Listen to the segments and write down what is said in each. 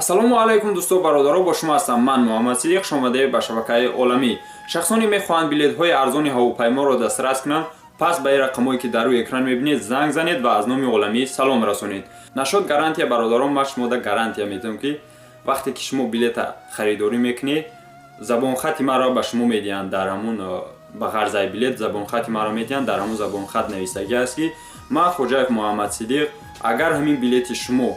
Ассалому алайкум, дӯсто, бародаро, бо шумо ҳастам ман, Муҳаммад Сидиқ. Шомадаи ба шабакаи оламӣ. Шахсоне мехоҳанд билетҳои арзони ҳавопайморо дастрас кунанд, пас ба ин рақамҳое, ки дар рӯи экран мебинед, занг занед ва аз номи оламӣ салом расонед. Нашод гарантия, бародарон, ман шумода гарантия медиҳам, ки вақте ки шумо билета харидорӣ мекунед, забонхати маро ба шумо медиҳанд. Дар ҳамун ба ғарзаи билет забонхати маро медиҳанд. Дар ҳамун забонхат нависагӣ аст, ки ман, Хоҷаев Муҳаммад Сидиқ, агар ҳамин билети шумо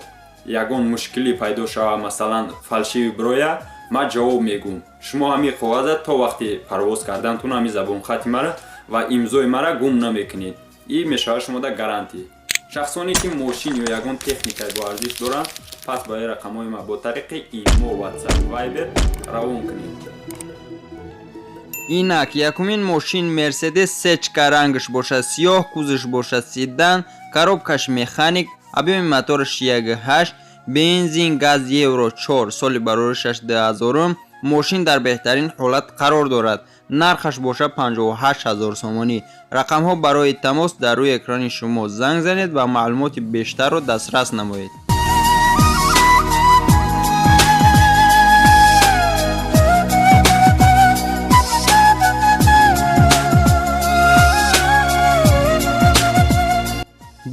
ягон мушкилӣ пайдо шавад, масалан, фальшивый бироя, ман ҷавоб мегӯм. Шумо ҳамин коғаза то вақти парвоз кардантун ҳамин забонхати мара ва имзои мара гум намекунед. И мешавад шумода гарантия. Шахсоне ки мошин ё ягон техникаи боарзиш доранд, пас ба ин рақамҳои ма бо тариқи имо, WhatsApp, Viber равон кунед. Инак, якумин мошин Мерседес сечка, рангаш бошад сиёҳ, кузовш бошад седан, коробкаш механик, объёми мотораш 1,8, бензин, газ, Евро 4, соли бароришаш 2000. Мошин дар беҳтарин ҳолат қарор дорад. Нархаш бошад 58 ҳазор сомонӣ. Рақамҳо барои тамос дар рӯи экрани шумо. Занг занед ва маълумоти бештарро дастрас намоед.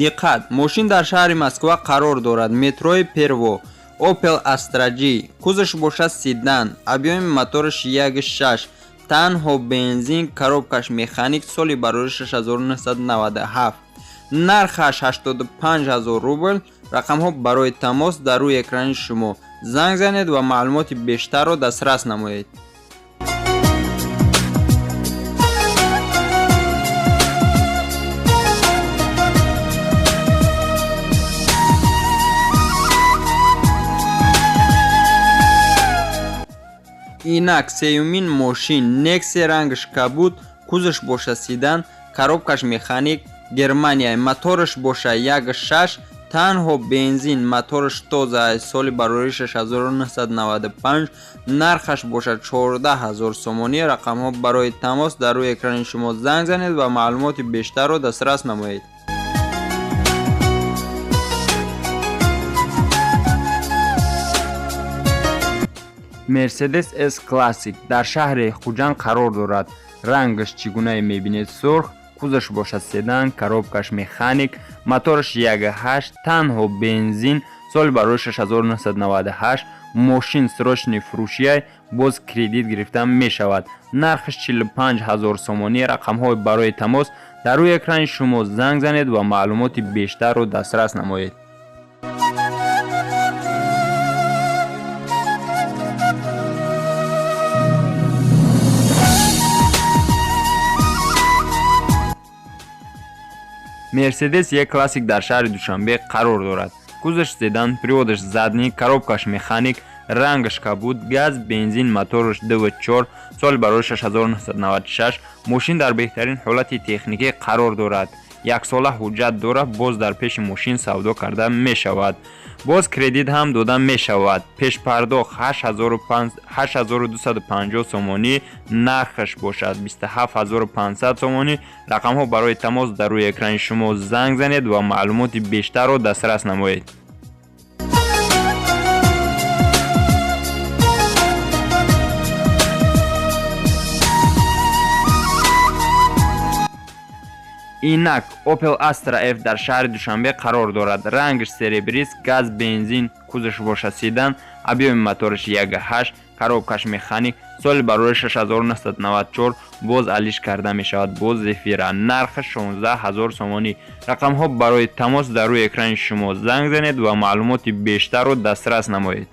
Диққат, мошин дар шаҳри Москва қарор дорад, метрои Перво. Opel Astra G, кузовш бошад седан, объёми мотораш 1,6, танҳо бензин, коробкаш механик, соли бароришаш 1997, нархаш 85 ҳазор рубл. Рақамҳо барои тамос дар рӯи экрани шумо. Занг занед ва маълумоти бештарро дастрас намоед. Инак, сеюмин мошин Нексия, рангаш кабуд, кузовш бошад седан, коробкаш механик, Германия, мотораш боша 1,6, танҳо бензин, мотораш тоза, соли бароришаш 1995, нархаш бошад 14 ҳазор сомонӣ. Рақамҳо барои тамос дар рӯи экрани шумо. Занг занед ва маълумоти бештарро дастрас намоед. Мерседес С Классик дар шаҳри Хуҷанд қарор дорад. Рангаш чӣ гунае мебинед, сурх, кузовш бошад седан, коробкаш механик, мотораш 1,8, танҳо бензин, соли бароришаш 1998. Мошин срочный фурӯшияй, боз кредит гирифта мешавад. Нархаш 45 ҳазор сомонӣ. Рақамҳои барои тамос дар рӯи экрани шумо. Занг занед ва маълумоти бештарро дастрас намоед. Мерседес Е Классик дар шаҳри Душанбе қарор дорад. Кузовш седан, приводаш задний, коробкаш механик, рангаш кабуд, газ, бензин, мотораш 2,4, соли бароришаш 1996. Мошин дар беҳтарин ҳолати техникӣ қарор дорад. Яксола ҳуҷҷат дорад. Боз дар пеши мошин савдо карда мешавад, боз кредит ҳам дода мешавад. Пешпардохт 8250 сомонӣ, нархаш бошад 27500 сомонӣ. Рақамҳо барои тамос дар рӯи экрани шумо. Занг занед ва маълумоти бештарро дастрас намоед. Инак, Opel Astra F дар шаҳри Душанбе қарор дорад. Рангаш серебрист, газ, бензин, кузовш бошад седан, объёми мотораш 1,8, коробкаш механик, соли бароришаш 1994, боз алиш карда мешавад, боз зефира, нархаш 16 ҳазор сомонӣ. Рақамҳо барои тамос дар рӯи экрани шумо. Занг занед ва маълумоти бештарро дастрас намоед.